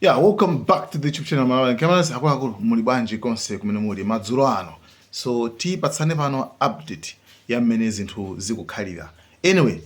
Yeah, welcome back to the YouTube channel Malawi Cameras. Akuluakulu, muli bwanji konse kumene muli madzulo ano? So tipatsane pano update ya mmene zinthu zikukhalira. Anyway,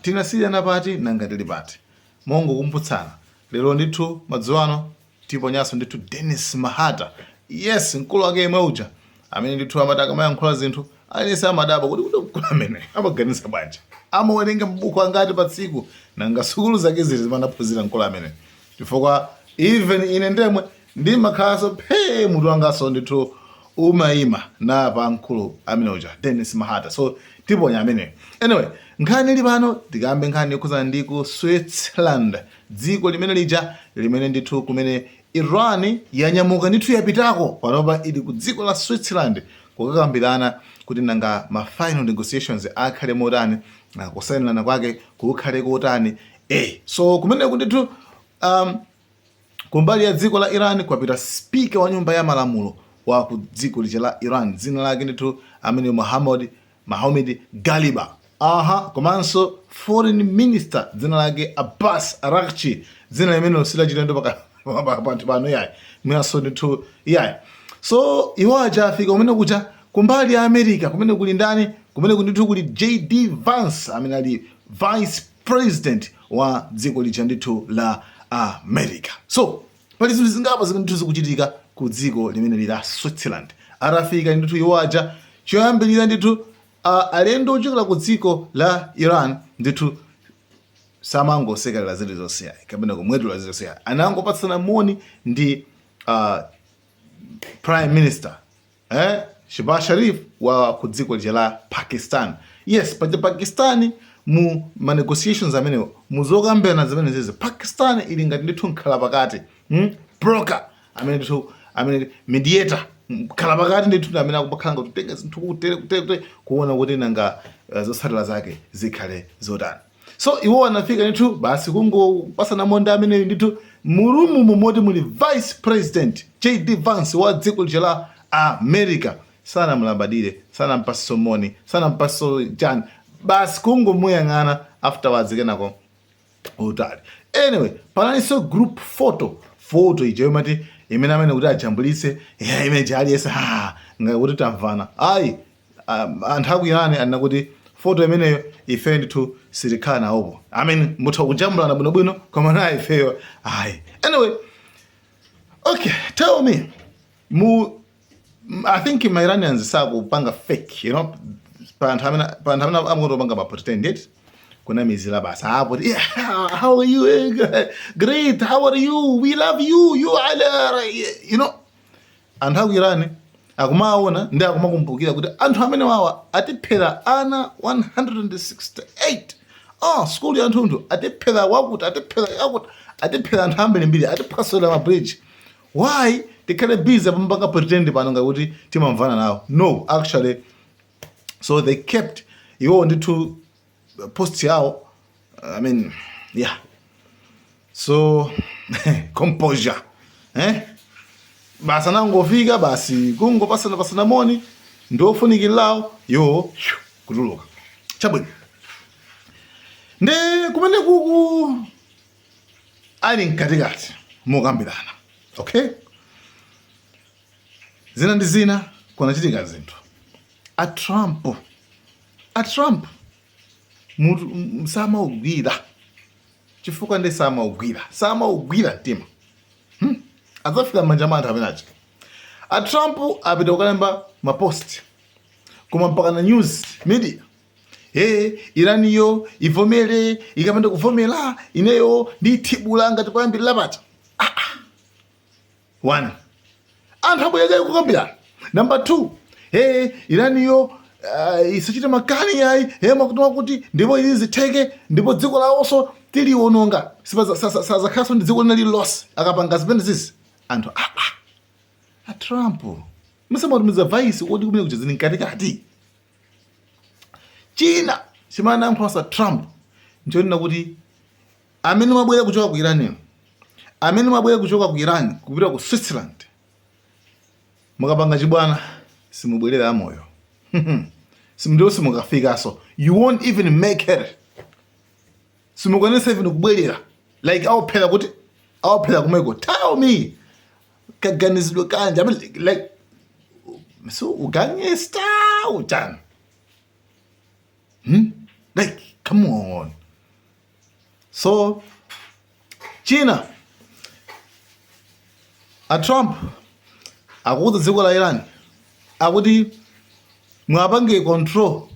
tinasiyana pati, nanga tili pati? Mongokumbutsana, lero ndithu madzulo ano tiponyanso ndithu Dennis Mahata. Yes, mkulu wake yemwe uja amene ndithu amati akamayankhula zinthu aliyense amadabwa kuti mkulu amene amaganiza bwanji, amawerenga mabuku angati pa tsiku, nanga sukulu zake zili zimene anaphunzira mkulu amene? Chifukwa even ine ndemwe ndimakhalanso phee, mutu wangaso ndithu umayima na pa mkulu amene uja, Dennis Mahata. So tiponya ameneyo. Anyway, nkhani ili pano, tikambe nkhani yokhuzana ndi ku Switzerland, dziko limene lija limene ndithu kumene Iran yanyamuka ndithu yapitako. Panopa ili ku dziko la Switzerland kukakambirana kuti nanga ma final negotiations akhale motani, na kusayinirana kwake kukhale kotani. So kumeneku ndithu kumbali ya dziko la Iran kwapita speaker wa nyumba ya malamulo wa ku dziko lija la Iran, dzina lake ndithu amene Mohamed Ghalibaf. Aha, komanso foreign minister dzina lake Abbas Araghchi, dzina limene silachilendo panthu pano yayi, mwinanso ndithu yayi. So iwo aja afika kumene kuja. Kumbali ya America kumene kuli ndani? Kumene ndithu kuli JD Vance amene ali vice president wa dziko lija ndithu la America. So pali zinthu zingapo zimene ndithu zikuchitika ku dziko limene lila Switzerland. Atafika ndithu iwo aja, choyambirira ndithu alendo ochokera ku dziko la Iran ndithu samangosekerera zilizonse yayi kapena kumwetula zilizonse yayi. Anangopatsana moni ndi prime minister Shehbaz Sharif wa ku dziko lija la Pakistan. Yes, paja Pakistan mu ma negotiations amenewo, muzokambirana zimene zizi, Pakistan ili ngati ndithu nkhala pakati, Broker amene ndithu, amene mediator, khala pakati ndithu ndi amene akupakhala ngati kutenga zinthu kutere kutere kutere kuona kuti nanga zotsatira zake zikhale zotani. So iwo anafika ndithu basi kungopasana moni ameneyo ndithu mu room moti muli vice president JD Vance wa dziko lija la America. Sanamulabadire, sanampaso moni, sanampaso chani, basi kungomuyang'ana afterwards, kenako utali. Anyway, panalinso group photo, photo ija yomati imene amene kuti ajambulitse, yeah, imene aliyese ha ngakuti tamvana. Ayi, anthu aku Iran anena kuti photo imeneyo ife ndithu sitikhala nawopo. I mean, mutha kujambulana bwinobwino, koma na ifeyo ayi. Anyway, okay, tell me, mu I think ma Iranians sakupanga fake pa anthu amene amangotopanga ma pretend it, kunamizira basi apo, "Yeah, how are you? Great, how are you? We love you, you are," Anthu aku Iran akumaona ndi akumakumbukira kuti anthu amene wawa atiphera ana 168, oh, skulu ya anthunthu, atiphera wakuti, atiphera wakuti, atiphera anthu ambirimbiri, atiphwasula ma bridge. Why tikhale busy pamapanga pretend pano ngakuti timamvana nawo? No, actually, so they kept iwo ndithu post yawo, I mean, yeah, so composure, eh? Basi anangofika basi kungopasana pasana moni ndiofunikirawo yo kutuluka. Chabwino, ndi kumene kuku ali mkatikati mokambirana, okay, zina ndi zina, kunachitika zinthu. A Trump mutu samaugwira, chifukwa ndi samaugwira mtima, Adzafika m'manja mwa anthu amene aja. A Trump apita kukalemba ma post, koma mpaka na news media, "Hey, Iraniyo ivomere, ikapanda kuvomera ineyo ndithibula ngati kuyambirira pacha." Ah, ah. One, anthu abwereka kukambirana. Number two, hey, Iraniyo isachite makani ayi, hey, makuti makuti, ndipo izi zitheke, ndipo dziko lawonso tiliwononga, sazakhalanso ndi dziko lina lililonse akapanga zimene zizi. Anthu, ah, ah. A Trump musamatumiza vice kuti kumene kuja zili mkatikati. China chimene anayankhulasa Trump nchonena kuti amene mabwera kuchoka ku Iran, amene mabwera kuchoka ku Iran kupita ku Switzerland, mukapanga chibwana simubwerera amoyo, simndiwo simukafikaso. You won't even make it, simukwanisa even kubwerera. Like auphera kuti Awaphera kumweko. Tell me, kaganizidwe kanje, I mean, like, so ugangster uchani? Like, come on. So china, a Trump akuuza dziko la Iran akuti mwapange control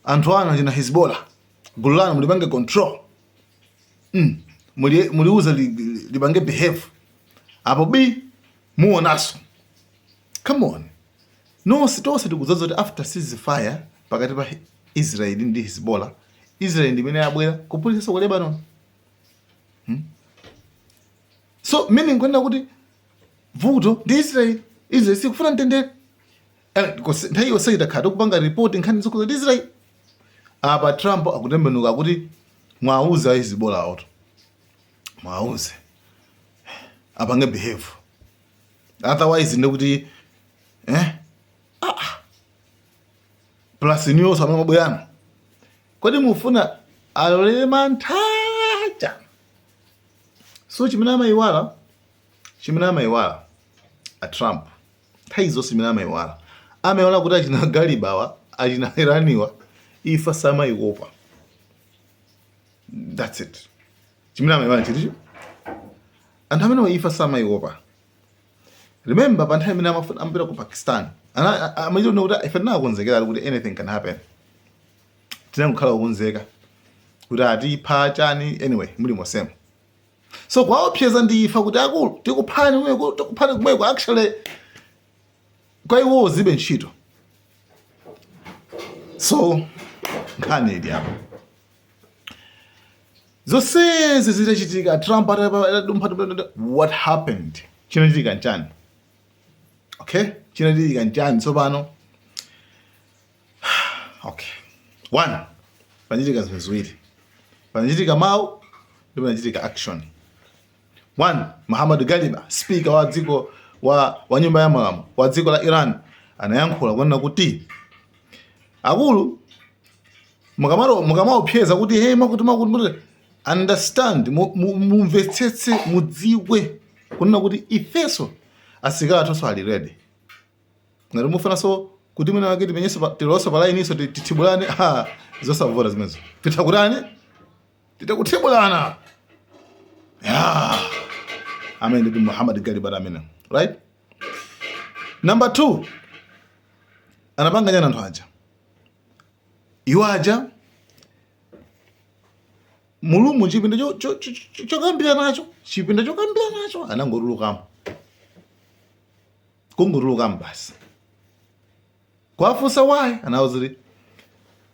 anthu anu achina Hezbollah, gulu lanu mulipange control, muliuza lipange behave apo bi muonaso. Come on, nonse tonse tikudziwa kuti after ceasefire pakati pa Israel ndi Hezbollah, Israel ndimene yabwera kuphulitsanso ku Lebanon, So meaning kwenda kuti vuto ndi Israel. Israel sikufuna mtendere. Nthawi yonse itakhala tikupanga report nkhani zokhuza ndi Israel. Apa Trump akutembenuka kuti mwauze a Hezbollah auto, mwauze apange behave, otherwise ndikuti plus niyonso amene mabwerano, kodi mufuna alolere manthacha? So chimene amayiwala a Trump nthawi zonse, chimene amayiwala kuti achina Galibawa, achina Iraniwa, ifa samayikopa. That's it. Chimene amayiwala chiticho, anthu amenewa ifa samayikopa. Remember, pa nthawi imene amafuna amapita ku Pakistan, amachiona kuti ife tinakonzekera kuti anything can happen. Tinangokhala kukonzeka kuti atipha chani. Anyway, muli mosemo. So kwaopseza ndi ifa kuti akulu tikuphani kumweko, tikuphani kumweko, actually kwa iwowo zibe ntchito. So nkhani ili apa, zonsezi zitachitika, Trump atadumpha, what happened? Chinachitika nchani? Okay, chinachitika nchani tsopano? Okay, one, panachitika zinthu ziwiri. Panachitika mawu ndi panachitika action. One, Muhammad Galiba, speaker wa dziko wa nyumba ya malamulo wa dziko la Iran, anayankhula kunena kuti akulu, mukamaopseza kuti hey, makuti makuti makuti, understand, mumvetsetse, mudziwe kunena kuti ifeso asilikali athunso ali ready. Ngati mufunanso kuti mwina wake timenyeso tilonso pa line iso tithibulane, ha, zosavuta zimenezo. Titha kutani? Titha kuthibulana ya. Amene ndi Muhammad Galiba amene, right? Number two, anapanga chani anthu aja? Iwo aja mulumu chipinda chokambira nacho, chipinda chokambira nacho, anangotulukamo, kungotulukamo basi. Kwafunsa why, anawuza kuti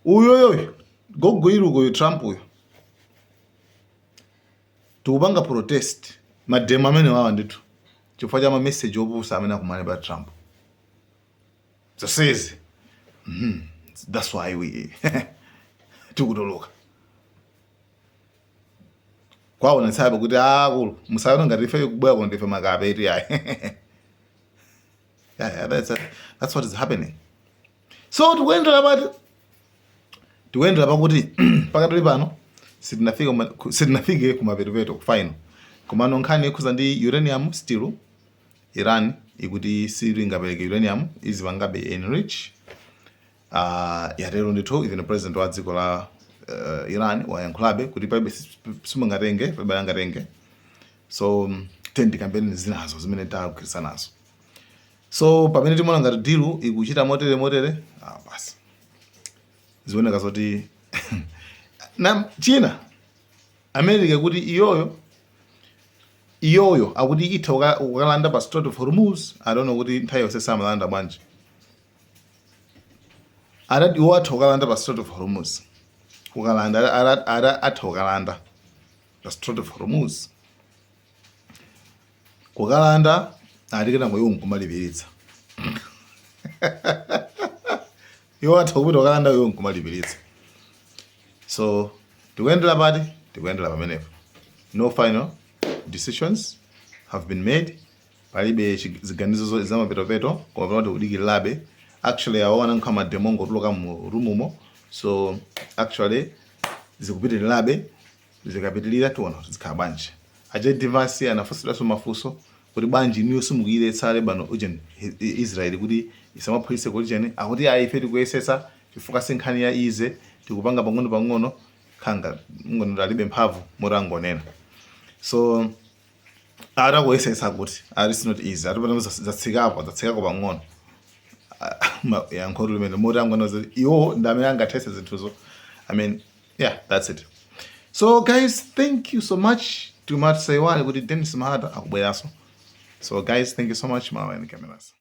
uyoyoyo gogo iluko, Trump uyo, tikupanga protest, mademo amene wawa ndithu chifukwa cha mameseji opusa amene akumane pa Trump zonsezi. That's why we tikutuluka kwaonetsabe kuti akulu musaone ngati ife kubwera kuno ndife makape eti ayi. Yeah, that's what is happening. So tikuyendera pati? Tikuyendera pakuti pakatali pano sitinafike kumapetupetu ku final. Komano nkhani yokhuza ndi uranium, still Iran ikuti silingapereke uranium, izipangabe enrich. Yatero ndithu. Even president wa dziko la Iran wayankhulabe kuti palibe, simungatenge, palibe angatenge. So tendi kampeni zinazo zimene tagwiritsa nazo. So pamene timaona ngati deal ikuchita motere motere, basi zioneka zoti na china America kuti iyoyo akuti itha kukalanda pa Strait of Hormuz. I don't know kuti nthawi yonse samalanda bwanji. Adati iwo atha kukalanda pa Strait of Hormuz, kukalanda, atha kukalanda pa Strait of Hormuz, kukalanda ati kenako iwo nkumalipiritsa. Iwo atha kupita kukalanda, iwo nkumalipiritsa. So tikuyendera pati? Tikuyendera pamenepo. No final decisions have been made. Palibe ziganizo zamapetopeto, koma pano tikudikirirabe. Actually, awaona nkha mademo ngotuluka mu rumumo. So actually zikupitirirabe. Zikapitirira tiona kuti zikhala bwanji. A JD Vance anafunsidwanso mafunso kuti bwanji inuyo simukuyiletsa Lebanon, ujeni, Israel kuti isamaphulitse kuti cheni. Akuti ayi, ife tikuyesetsa chifukwa si nkhani ya easy, tikupanga pang'ono pang'ono. Khanga ngono alibe mphamvu motangonena. So atakuyesetsa kuti ali, it's not easy, atipata zatsikapo, zatsikako pang'ono. Yankho limene motangona zoti iwo ndi amene angathetse zinthuzo. I mean, yeah, that's it. So guys, thank you so much. Timatisaiwale kuti Dennis Mahata akubweranso. So guys, thank you so much. Malawi Cameras.